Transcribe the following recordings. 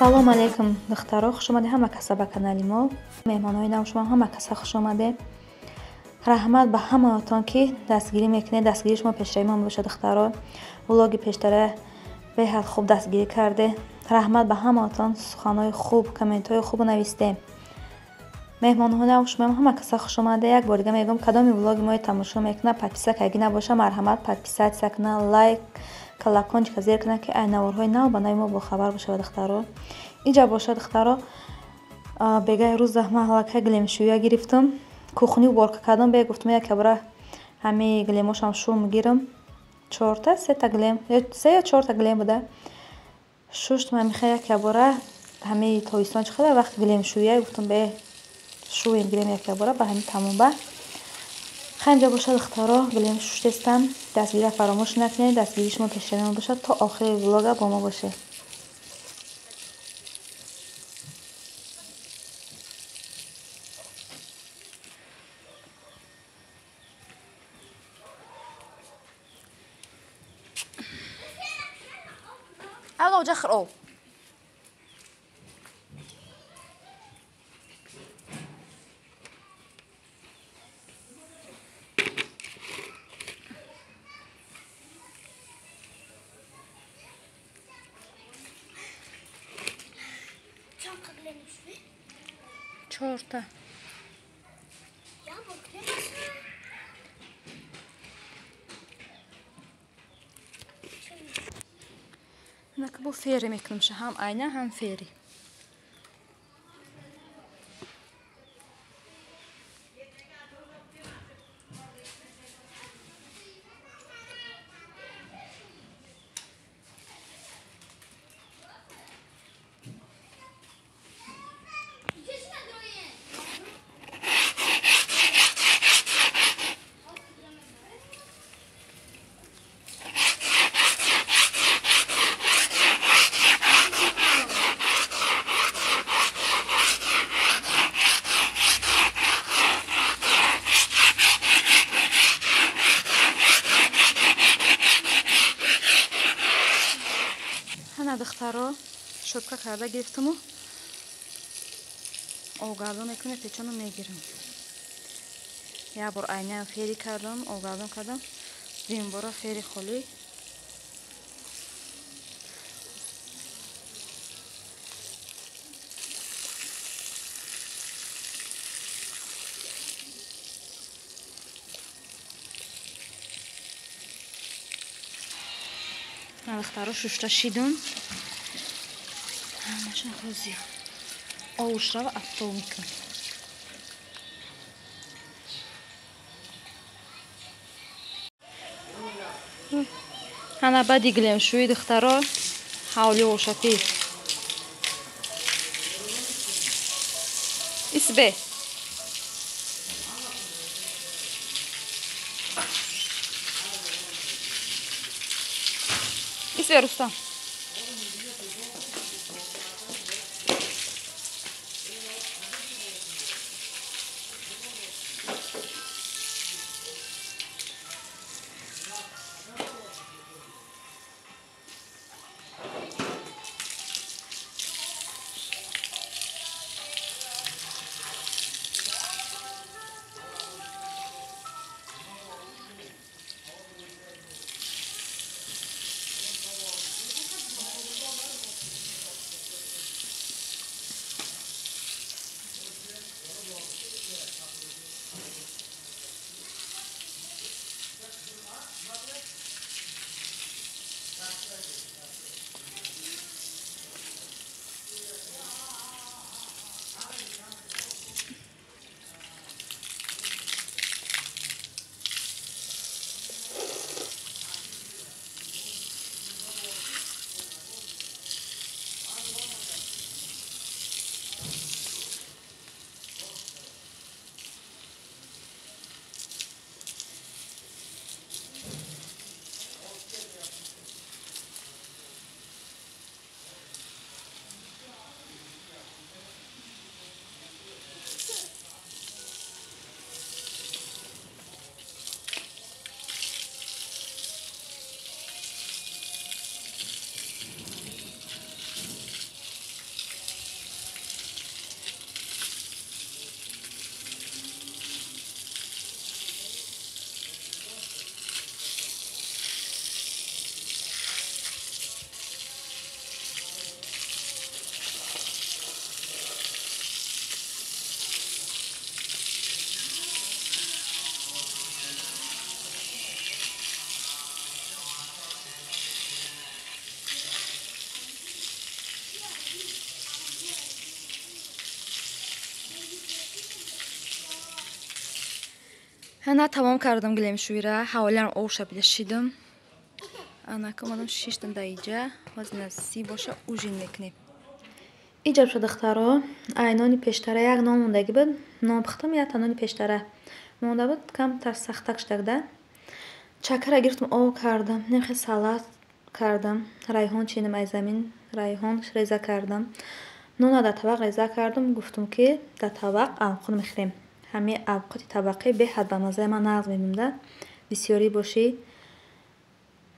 Ассалому алайкум, духтаро, хуш омадед ҳама каса ба канали мо. Меҳмонҳои нав шумо ҳама каса хуш омадед. Раҳмат ба ҳамаатон, ки дастгирӣ мекунед. Дастгирии шумо пешравии мо мебошад, духтаро. Влоги пештара беҳад хуб дастгирӣ карде. Раҳмат ба ҳамаатон, суханҳои хуб, комментҳои хуб навистем. Меҳмонҳои нав шумо ҳама каса хуш омадед. Як бор дига мегӯям, кадоми влоги моро тамошо мекунад, подписка каги набоша, марҳамат подписаться кунад, лайк, колокольчика зер кунад, ки ай наворҳои нав ба нави мо бохабар бошад, духтаро. Инҷа бошад, духтаро, бегаи рӯза ман аллакай гилемшӯя гирифтам, кухни уборка кардам, бе гуфтам як бора ҳамаи гилемошам шум гирам. Чорта, сета гилем, се ё чорта гилем буда. Шуштам ҳамихе як бора, ҳамаи тобистон чӣ қадар вақт гилемшӯя, гуфтам бе шӯем гирем як бора, ба ҳамин тамом ба. Хайнҷа бошад, духтаро, гилем шуштестам. Дастгирия фаромӯш накунед, дастгирии шумо пешравии мо бошад. То охири влога бо мо бошед. Алло, ҷахр. Чорта. Бо фери мекунам, ҳам айна, ҳам фери. Духтаро, щётка карда гирифтаму оғгардон мекунем, печону мегирам. Як бор айнаам фери кардам, оғгардон кардам, дуюмбора фери холӣ. Духтаро, шушта шидум. Ҳамаша ҳозир овушрава афтол мекунам. Ҳана баъди гилемшӯӣ, духтаро, ҳавли ошапӣ. Исбе. Исбе, Рустам. Ана тамом кардам гилемшӯира, ҳаволиам ов шабида шидам. Анака омадам шиштам дар иҷа, ҳозир си боша ужин мекунем. Иҷа боша духтаро, ай нони пештара як нон мондагӣ буд, нон пухтам, якта нони пештара монда буд, камтар сахтак шудагда. Чакара гирифтам, ов кардам, немхе салат кардам, райҳон чинам ай замин, райҳон реза кардам. Нона дар табақ реза кардам, гуфтам ки дар табақ авқот мехӯрем. Ҳамин авқоти табақӣ беҳад ба маззаи ман нағз мебинда. Бисёрӣ бошӣ.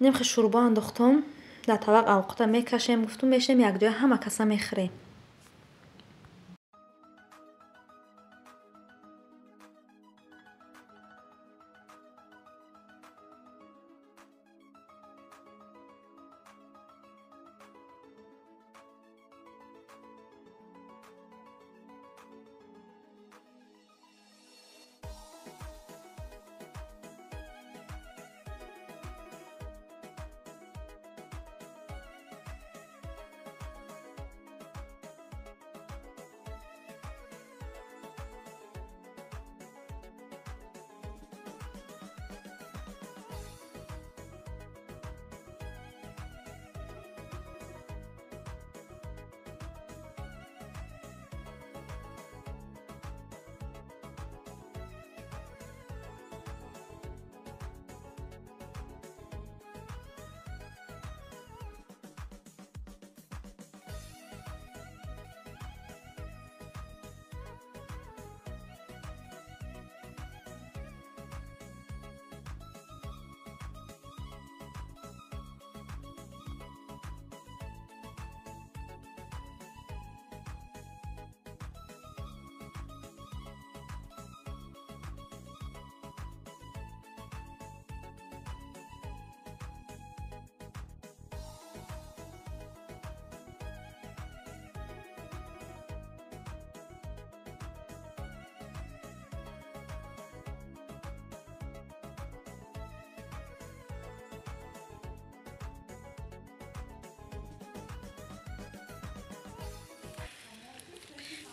Немхе шӯрбо андохтам, дар табақ авқота мекашем, гуфтам мешинем якҷоя ҳама каса мехӯрем.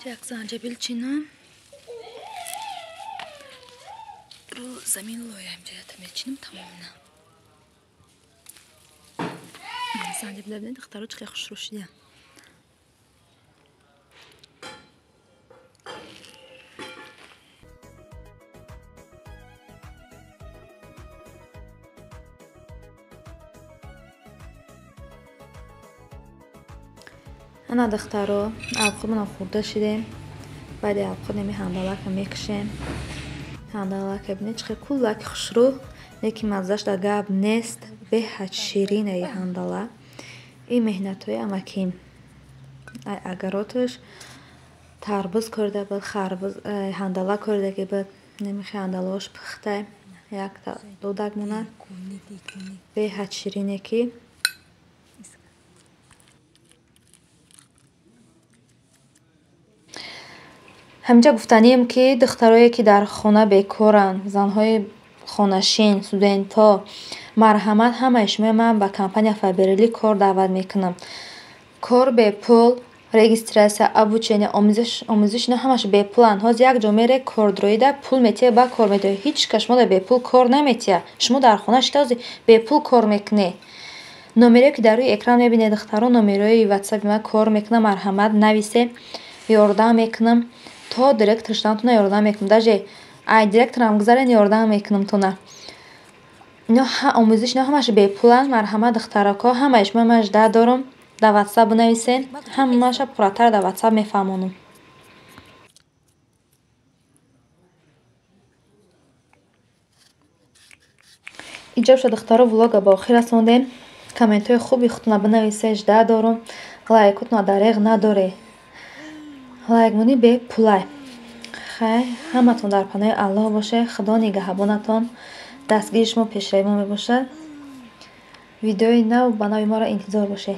Як занҷабил чинам. Ру замин лоям ҷаята мечинам тамомна. Занҷабил бинед духтаро чӣ хеле хушрӯ шуда. Ана духтаро, авқотмонам хӯрда шидем. Баъди авқот неми ҳандалака мекушем. Ҳандалака бинед чӣ хеле куллаки хушрӯ, лекин маззаш дар гап нест, беҳад ширинаи ҳандала. Ин меҳнатҳои амаким. Ай агароташ тарбуз корда буд, харбуз, ҳандала кордагӣ буд. Немихе ҳандалаош пухтай, якта додак монад. Беҳад ширине ки ҳаминҷа гуфтанием ки духтарое ки дар хона бекоранд, занҳои хонашин, студентҳо, марҳамат ҳамаи шумо ман ба компания Фаберлик кор даъват мекунам. Кор бепул, регистрация, обучение, омӯзиш ино ҳамаш бепуланд. Ҳозир як ҷо мере кордроида пул метиҳе, ба кор медиҳе. Ҳеҷ кас шумо дар бепул кор наметиҳад. Шумо дар хона шида ҳозир бепул кор мекунед. Номерое ки дар рӯи экран мебинед духтаро, номерои ватсапи ман кор мекунам, марҳамат нависе, ёрдам мекунам. То директор шудантона ёрдам мекунам. Даже ай директорам гузарен ёрдам мекунам тона. Ино омӯзиш ино ҳамаш бепуланд. Марҳамат духтарако, ҳамаи шумо ман жда дорам. Дар ватсап бинависен, ҳамаша пурратар дар ватсап мефаҳмонам. Иҷа боша духтаро, влога ба охир расондем. Комментҳои хуби худтона бинависед, жда дорам. Лайкотона дареғ надоре. Лайкмонӣ бепулай. Хай, ҳаматон дар паноҳи Аллоҳ бошед. Худо нигаҳбонатон. Дастгири шумо пешравии мо мебошад. Видеои нав ба нави моро интизор бошед.